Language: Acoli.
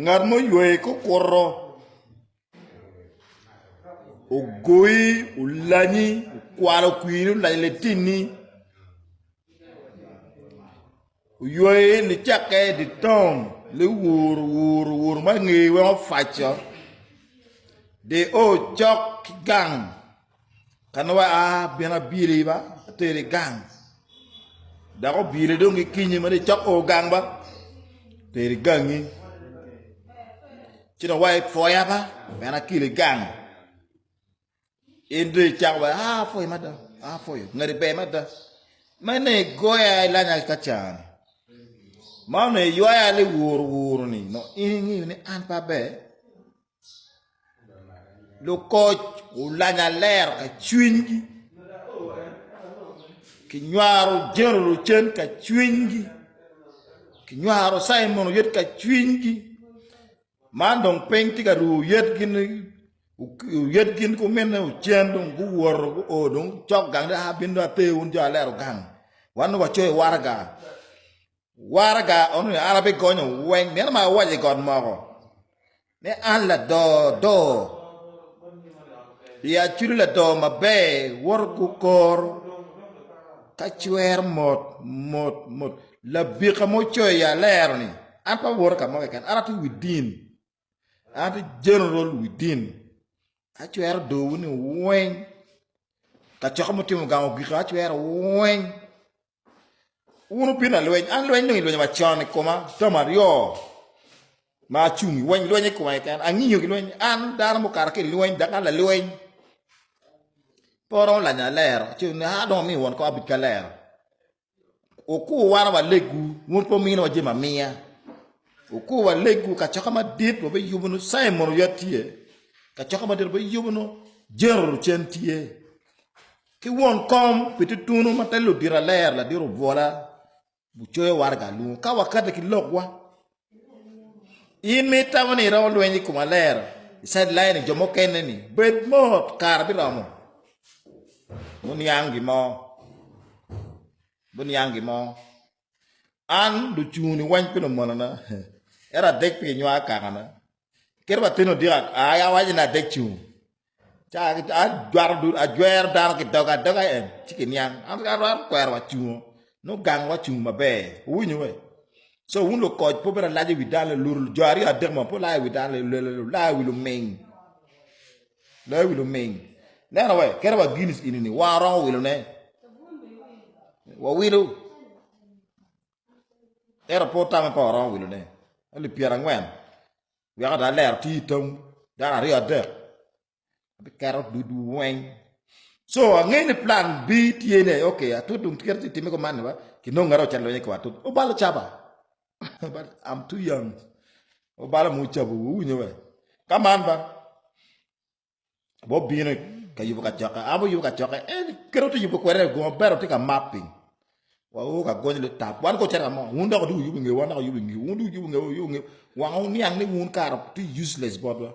Ngat ma oywe ki okuto ogoyi olanyi okwalo kwiri olanyo litini oyweyi nicakke i dye taun liwur wur wur ma ngeye weng ofaco dong io cok ki gang Ka nongo aa bin abili ba ateri gang dok obili dong ki kinyi ma dong icok o gang ba teri gangi ci dong wa ipwoya ba en akeli gang in dong icako wa aa apwoyo mada apwoyo ngati ber mada ma inongo igoya ilanya ka cani ma onongo iywaya liwuru wuru ni nongo in ingeyo ni an pe aber. Lukoc olanyo alero ka cwinygi, kinywaro General Ocen ka cwinygi, kinywaro Simon Oyet ka cwinygi, man dong piny tye ka ru Oyet gin Oyet gin ki ominne Ocen dong guwoto guo dong cok gang dong aa bin dong ater wun jo alero gang wan dong wacoyo waraga. Waraga onongo an abigonyo weng meno ma awaco i got moko ni an lador dor i acwili lador maber woto gukor ka cwer mot mot mot labika ma ocoyo i alero ni an pe awoto ka mo keken an atye within an atye general within acwero dorwu ni weng kacokke mutimo gang ogiko acwero weng. Wun wubino alweny, an lweny dong ilwenyo wa con i koma tom aryo ma acung i weny lweny i koma keken angiyo ki lweny an dano mukato ki i lweny dok an lalweny pe oromo lanyo alero ci a dong amiyo won kom abic ki alero wukur wan walegwu wun pe wuminiwa jami amiya wukur walegwu kacokke madit wabiyubo nongo Simon Oyat tye kacokke madit wabiyubo nongo General Ocen tye. Ki won kom pi tutunu ma te ludito aler ladit obwola ocoyo waraga alwongo ka wakati ki lokwa. In ma itamo ni iromo lweny i kom aler i sideline jo mukene ni bed mot kare biromo muniang gin mo muniang gin mo an lucung ni weny pe lumonona ento adek pe ginywaka kakana kit wa tino odiko awaco ni adek cung Ajwero dano ki doga adoga en ci kiniang an akwero wa cungo nongo gang wa cung maber wuwinyo we so wun lukoc pe wubedo alac i wi dano luto jo aryo adek mo pe wulayo i wi dano wulayo i wi luming wulayo i wi luming ineno we kadi wa Guinness eni ni wan waromo wilone wawilo ento pe wutamo pe waromo wilone alip pyerangwen Wek ada alero tye i tong dano aryo adek abiketo dudu weng so angeyo ni plan B tye ni ok atut dong kit ti time kuman ni ba kinong ngat ocito lweny i kom atut obalo caba but I'm too young obalo mo cabu wuwinyo we ka man ba Gubino ka yubo kacokke, an guyubo kacokke, en kit ma tye yubo kwede gum maber tye ka mapping wao ka gonyo litap wan ka ocito ka mo wun dok wudwogo wuyubo ngewu wan dok wayubo ngewu wun dong wuyubo ngewu wuyubo ngewu wang wuniang ni wun kara tye useless botwa.